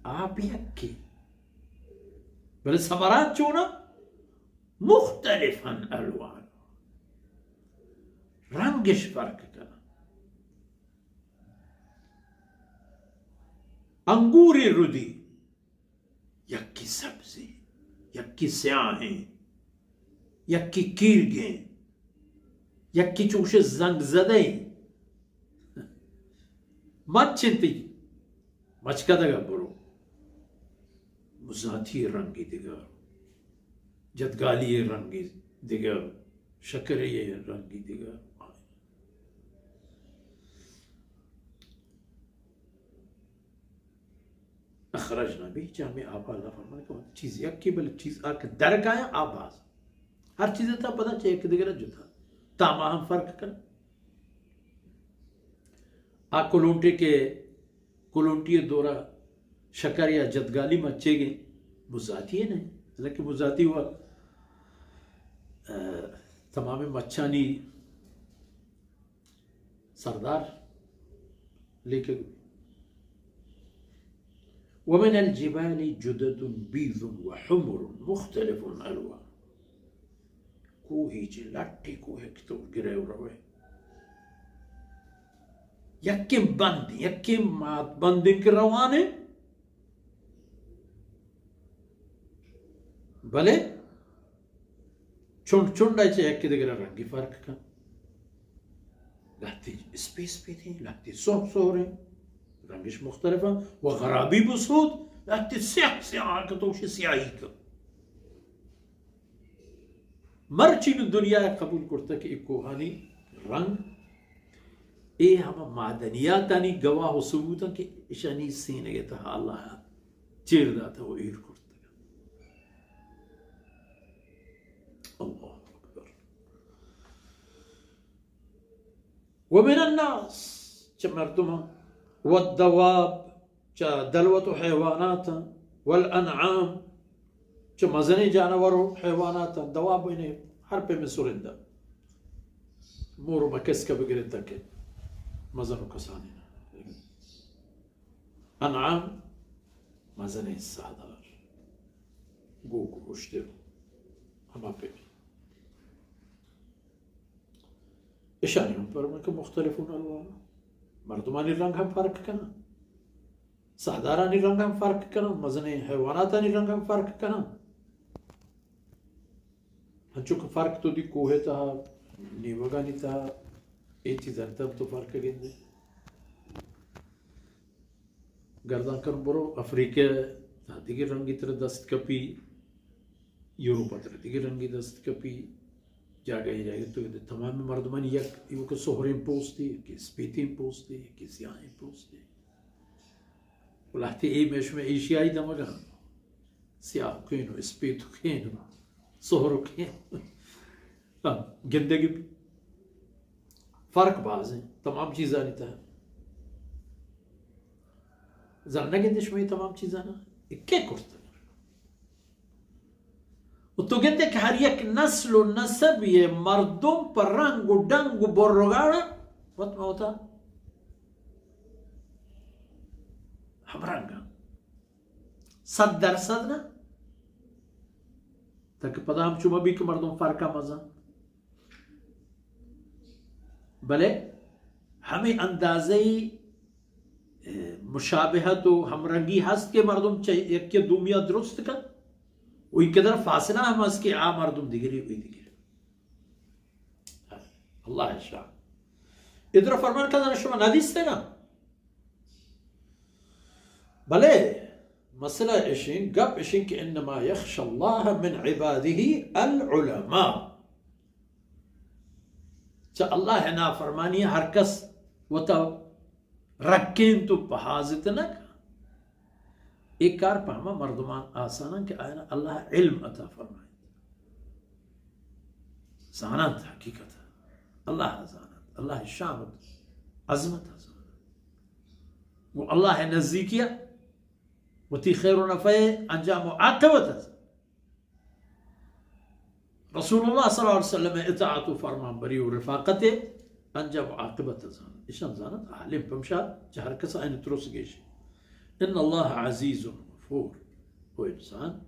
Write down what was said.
آپ یکے، بلے ثمرات چونا؟ مختلفاً الوان، رنگش فرق کنا. انگوری ردی، یکی سبزیں، یکی سیاہیں، یکی کیرگیں، یکی چوش زنگ زدہ ایں. مچ انتی، مچکدگ ءَ برو، مزاتی رنگی دگہ، جدگالی رنگی دگہ، شکری رنگی دگہ. اخرجنا به، چہ ہمے آپا، اللہ فرمان کہ چیز یکے، بلے چیز آ کہ در کایا آ باز. ہر چیز تا پدا چہ یک دگرا جتا. تاما ہم فرق کن. آ کلونٹے کہ کلونٹی دورا شکر یا جدگالی مچے گے، مزاتی ہے نہیں، حالانکہ مزاتی ہوا، اه، تمام مچانی سردار، لیکن ومن الجبال جدد بيض وحمر مختلف ألوانها. کوہی چی لٹی کوہ کہ تو گرے و روے. یکیں بند، یکیں مات بندیں کہ روانے. بلے چنڈ چنڈ ءَ چہ یکے دگر ءَ رنگی فرق کن. لہتے اسپیت اسپیتیں، لہتے سہر سہریں، رنگش مختلف انت. و غرابیب سود، لہتے سیاہ سیاہ آں کہ تو گوشے سیاہی کن. مرچی نوں دنیا ءَ قبول کرتگ کہ اے کوہانی رنگ، اے ہما معدنیاتانی گواہ و ثبوت انت کہ اشانی سینگ ءِ تہا اللہ ءَ چیر داتہ و ایر کرتگ. اللہ اکبر. ومن الناس، چہ مردماں، والدواب، چہ دلوت و حیواناتاں، والانعام، چہ مزنیں جانور و حیواناتاں، دواب یعنی ہر پیمیں سرندہ، مور و مکسک بگرے تک مزن و کسانیں. انعام، مزنیں ساہدار، گوک و اشتر، ہما پیمیں. اشانی ہم فرمان کہ مختلف الوان، مردمانی رنگ ہم فرق کنن، ساہدارانی رنگ ہم فرق کنن، مزنیں حیواناتانی رنگ ہم فرق کنن. انچو کہ فرق تو دی کوہ تہا، نیوگانی تہا، اے چیزانی تہا تو فرق گندے. گردان کن برو افریقہ تہا دگہ رنگی ترا دست کپی، یورپ ترا دگہ رنگی دست کپی، جاگہ جاگہ تو تمام مردمانی یک ایوک سہریں پوستے، کہ اسپیتیں پوستے، کہ سیاہیں پوستے. و لہتے اے مئے شمئے ایشیائی دمگاں سیاہ کین و اسپیت کین و سہر کین. ہاں، گندگی بی. فرق باز ہیں تمام چیزانی تہا. زر نہ گندے شمئے تمام چیزانا؟ اے کئے کرتگ؟ و تو گندے کہ ہر یک نسل و نسب یہ مردم پر رنگ و ڈنگ و برگاڑا وت موتا ہم رنگ. صد درصد نہ، تاکہ پدا ہم چما بی کہ مردم فرقا مزن. بلے ہمے اندازہ ای، اے، مشابہت و ہمرنگی ہست کہ مردم چہ یکی دومیا درست کن و اینقدر فاصلہ ہم ہست کہ آ مردم دگری و ای دگری. اللہ شان. ادرا فرمان کن شما ندیستگا. بلے مسئلہ اشیں، گپ اشیں کہ انما یخشی اللہ من عباده العلماء. چہ اللہ نافرمانی ہر کس وتا رکینت و پہازت نہ کن. اے کار پہ ہما مردمان آسان انت کہ آیانا اللہ علم عطا فرمائیت. زاننت حقیقت. اللہ زاننت. اللہ شان و عظمت زاننت. و اللہ نزدیکیا وتی خیر و نفع انجام و عاقبت زاننت. رسول اللہ صلی اللہ علیہ وسلم اطاعت و فرمانبری و رفاقت انجام و عاقبت زاننت. اشان زاننت عالم، پمشا چہ ہر کس آئین ترس گیش. ان اللہ عزیز غفور، او انسان،